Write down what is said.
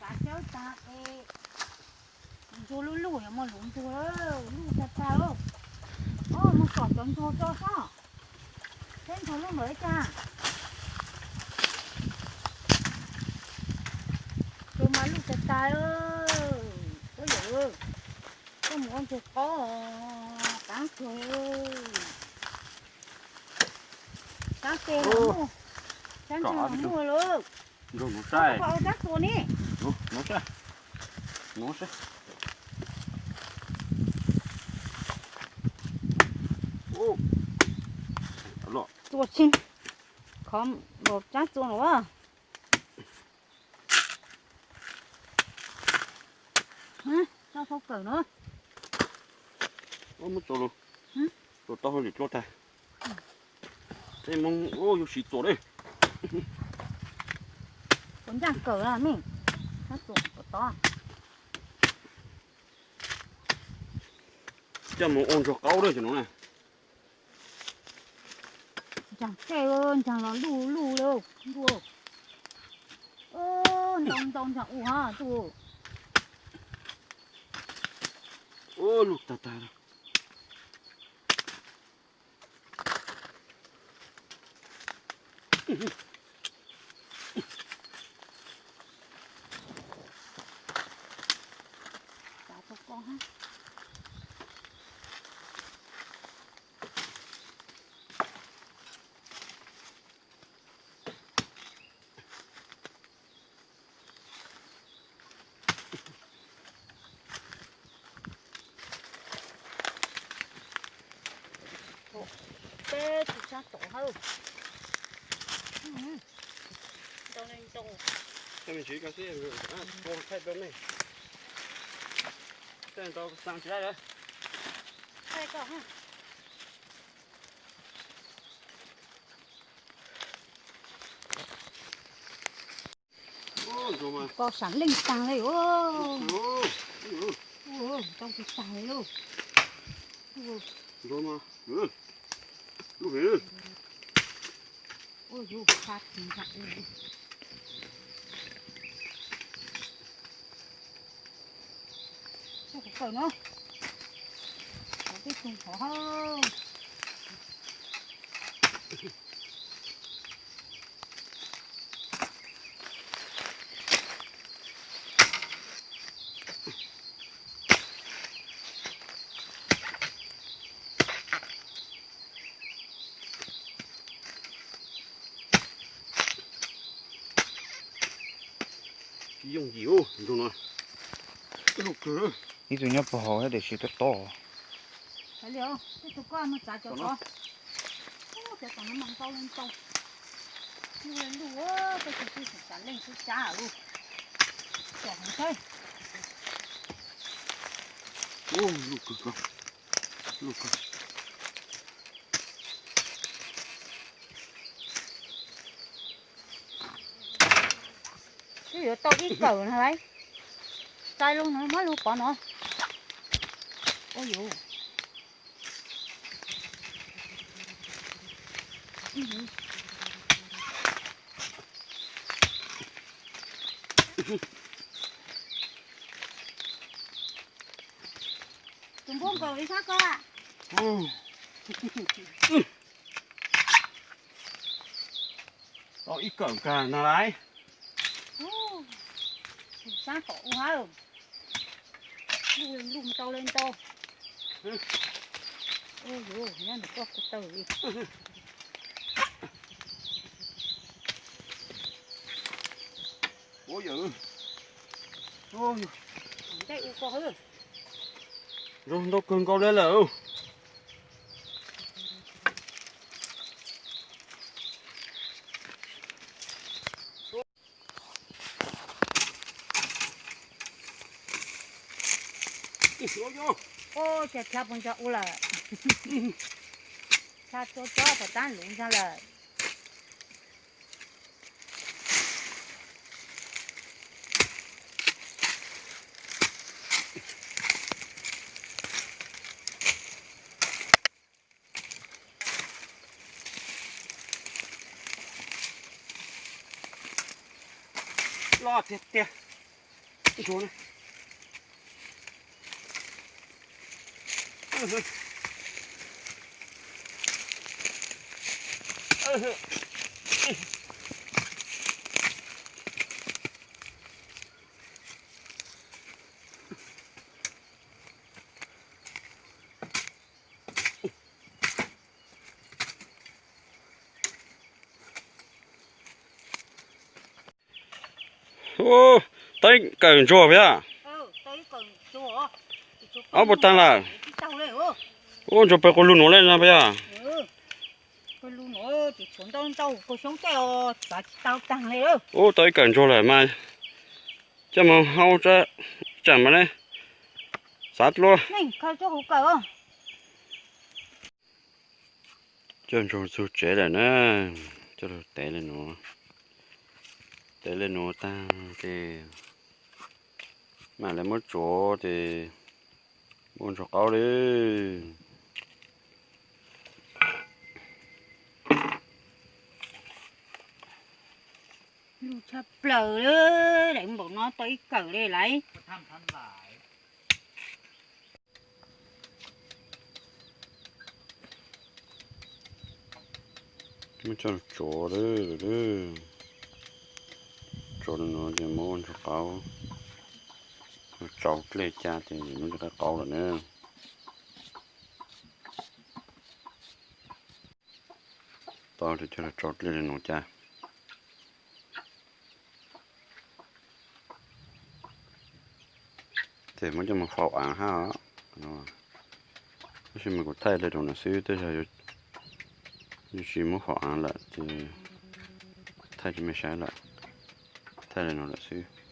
Xyab tag es ntsuag luj luj, yuav muaj luv ntsuag, luj tag tag. Os, mus tsom cov ntsuag tso soj, seb ntsuag luj npaum li cas. Ntsuag mas luj tag tag. Ub yawm, koj mus ua ntsuag qaub, qab kawg. Sab tes los muaj, sab ntsag los muaj lawm. Ntsuag nuv saib. Ua sab tsuas ni. Nuv saib. Nuv saib. Txua tsi khov npaum sab tsuas no. Tso tau kawm no. Muab tso los, tso tau hauj lwm dlua tag. Tej Hmoob ua yus siv txuas li. Kuv ncaj kawm na mej, sab tsuas kuv tod. Coj mus ua ntsuag qaub lawm cov no na. Ntsaag tej, ntsaag los luj luj li ntuj. Ntau ntau ntsaag ua ha ntuj. Ua luj tag tag. Peb tsis sab tom hawb. Ntau li ntau. Koj sam leej taag li os. Tau tsis taag li lauj. Ua yus xa tsis ntag. Tso kuv kawm no. Kuv twb tug qhov hauj. Tsis yooj yim ub, nrog no luj kawg. Ib tug nyob puag hauv tiam sis tob tob. Hais li os, tej tug koj mus txav cov tod. Ub, cov tom no mas ntau li ntau. Luj li luj, tej tug twb tsis txav leej twb sab lawm. Tsom heev thiab. Ub, luj kawg kawg. Luj kawg. Twb yuav tau ib kawm na lauj. Txais lug no, muab lug pov no. Ua yus. Tus npua nkaus li sab ko. Tau ib kawm kag no lauj. Sab tom ub hab. Luj ntau li ntau. Ua yus, nyob ntawm koj kuv taw li. Ua yus. Ntej ua koj hwb. Ntau kawg nkaus li lawm. Ua cas chaw puas ntsoog ua lawm. Chaw tsuas tsob puas tab luv ntsoog lawm. Loj tiag tiag. Ub, tau ib kawm ntsuag puas yog? Ob puas tag lawm? Ub, ntsuag pawg quas lug nuav le no puas yog? Ub, tau ib kawm ntsuag lawm mas coj mus hau ib tsam mas ne, xav dlua. Coj ntsuag txug tsev lawm na, coj lug tev le nuav. Tev le nuav tag ces mam le muab tsuav ces muaj ntsuag qaub li. Lug tshaj plaws, daim npaum no tau ib kawm li lawm. Muab coj tsuav, tsuav le nuav ces muab ua ntsuag qaub, tsau dlej ca ces muaj ntsuag qaub lawm na. Tau ces coj lug tsau dlej le nuav ca. Ces muab coj mus faus aav hab, tab sis mas kuv thaij le nuav lawm xwb, tej zag yuav tsis muab faus aav lawm ces thaij rua mej saib lawm, thaij le nuav lawm xwb.